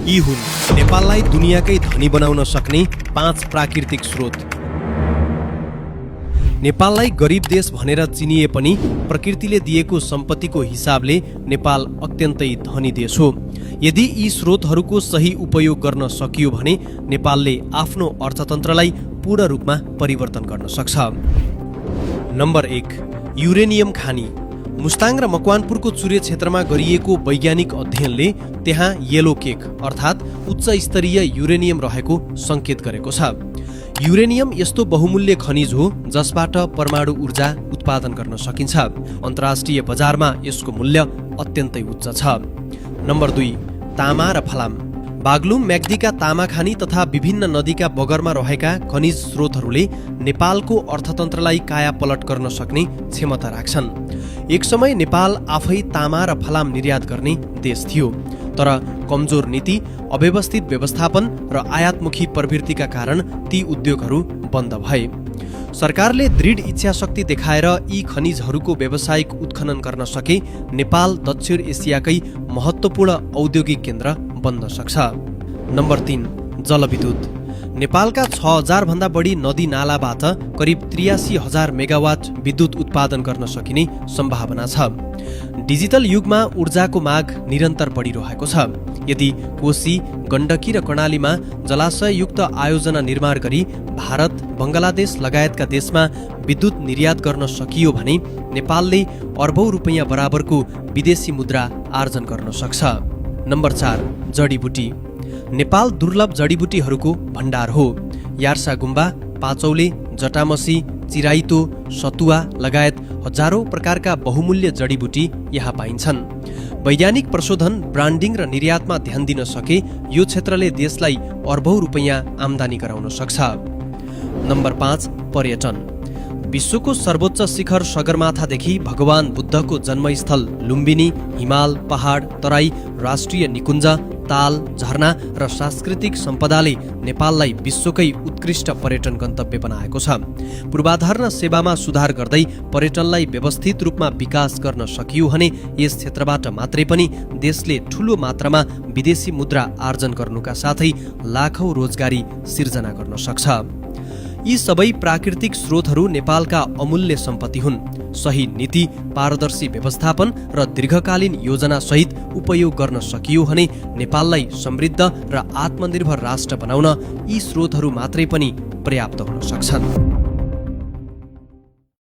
यी हुन् नेपाललाई दुनियाकै धनी बनाउन सक्ने 5 प्राकृतिक स्रोत। नेपाललाई गरिब देश भनेर चिनिए पनि प्रकृतिले दिएको सम्पत्तिको हिसाबले नेपाल अत्यन्तै धनी देश हो। यदि यी स्रोतहरूको सही उपयोग गर्न सकियो भने नेपालले आफ्नो अर्थतन्त्रलाई पूर्ण रूपमा परिवर्तन गर्न सक्छ। नम्बर 1, युरेनियम खानी। मुस्ताङ र मकवानपुरको चुरे क्षेत्रमा गरिएको वैज्ञानिक अध्ययनले त्यहाँ येलो केक अर्थात् उच्च स्तरीय युरेनियम रहेको संकेत गरेको छ। युरेनियम यस्तो बहुमूल्य खनिज हो जसबाट परमाणु ऊर्जा उत्पादन गर्न सकिन्छ। अन्तर्राष्ट्रिय बजारमा यसको मूल्य अत्यन्तै उच्च छ। नम्बर 2, तामा र फलाम। बागलुङ म्याग्दीका तामा खानी तथा विभिन्न नदीका बगरमा रहेका खनिज स्रोतहरूले नेपालको अर्थतन्त्रलाई कायापलट गर्न सक्ने क्षमता राख्छन्। एक समय नेपाल आफै तामा र फलाम निर्यात गर्ने देश थियो, तर कमजोर नीति, अव्यवस्थित व्यवस्थापन र आयातमुखी प्रवृत्तिका कारण ती उद्योगहरू बन्द भए। सरकारले दृढ इच्छाशक्ति देखाएर यी खनिजहरूको व्यावसायिक उत्खनन गर्न सके नेपाल दक्षिण एसियाकै महत्त्वपूर्ण औद्योगिक केन्द्र बन्न सक्छ। नम्बर 3, जलविद्युत। नेपालका 6000 भन्दा बढी नदी नालाबाट करिब 83,000 मेगावाट विद्युत उत्पादन गर्न सकिने सम्भावना छ। डिजिटल युगमा ऊर्जाको माग निरन्तर बढिरहेको छ। यदि कोशी, गण्डकी र कर्णालीमा जलाशययुक्त आयोजना निर्माण गरी भारत, बङ्गलादेश लगायतका देशमा विद्युत निर्यात गर्न सकियो भने नेपालले अर्बौं रुपैयाँ बराबरको विदेशी मुद्रा आर्जन गर्न सक्छ। नम्बर 4, जडीबुटी। नेपाल दुर्लभ जडीबुटीहरूको भण्डार हो। यार्सा गुम्बा, पाचौले, जटामसी, चिराइतो, सतुवा लगायत हजारौं प्रकारका बहुमूल्य जडीबुटी यहाँ पाइन्छन्। वैज्ञानिक प्रशोधन, ब्रान्डिङ र निर्यातमा ध्यान दिन सके यो क्षेत्रले देशलाई अर्बौं रुपैयाँ आम्दानी गराउन सक्छ। नम्बर 5, पर्यटन। विश्वको सर्वोच्च शिखर सगरमाथादेखि भगवान बुद्धको जन्मस्थल लुम्बिनी, हिमाल, पहाड, तराई, राष्ट्रिय निकुञ्ज, ताल, झरना र सांस्कृतिक सम्पदाले नेपाललाई विश्वकै उत्कृष्ट पर्यटन गन्तव्य बनाएको छ। पूर्वाधार र सेवामा सुधार गर्दै पर्यटनलाई व्यवस्थित रूपमा विकास गर्न सकियो भने यस क्षेत्रबाट मात्रै पनि देशले ठूलो मात्रामा विदेशी मुद्रा आर्जन गर्नुका साथै लाखौं रोजगारी सिर्जना गर्न सक्छ। यी सबै प्राकृतिक स्रोतहरू नेपालका अमूल्य सम्पत्ति हुन्। सही नीति, पारदर्शी व्यवस्थापन र दीर्घकालीन योजना सहित उपयोग गर्न सकियो भने नेपाललाई समृद्ध र आत्मनिर्भर राष्ट्र बनाउन यी स्रोतहरू मात्रै पनि पर्याप्त हुन सक्छन्।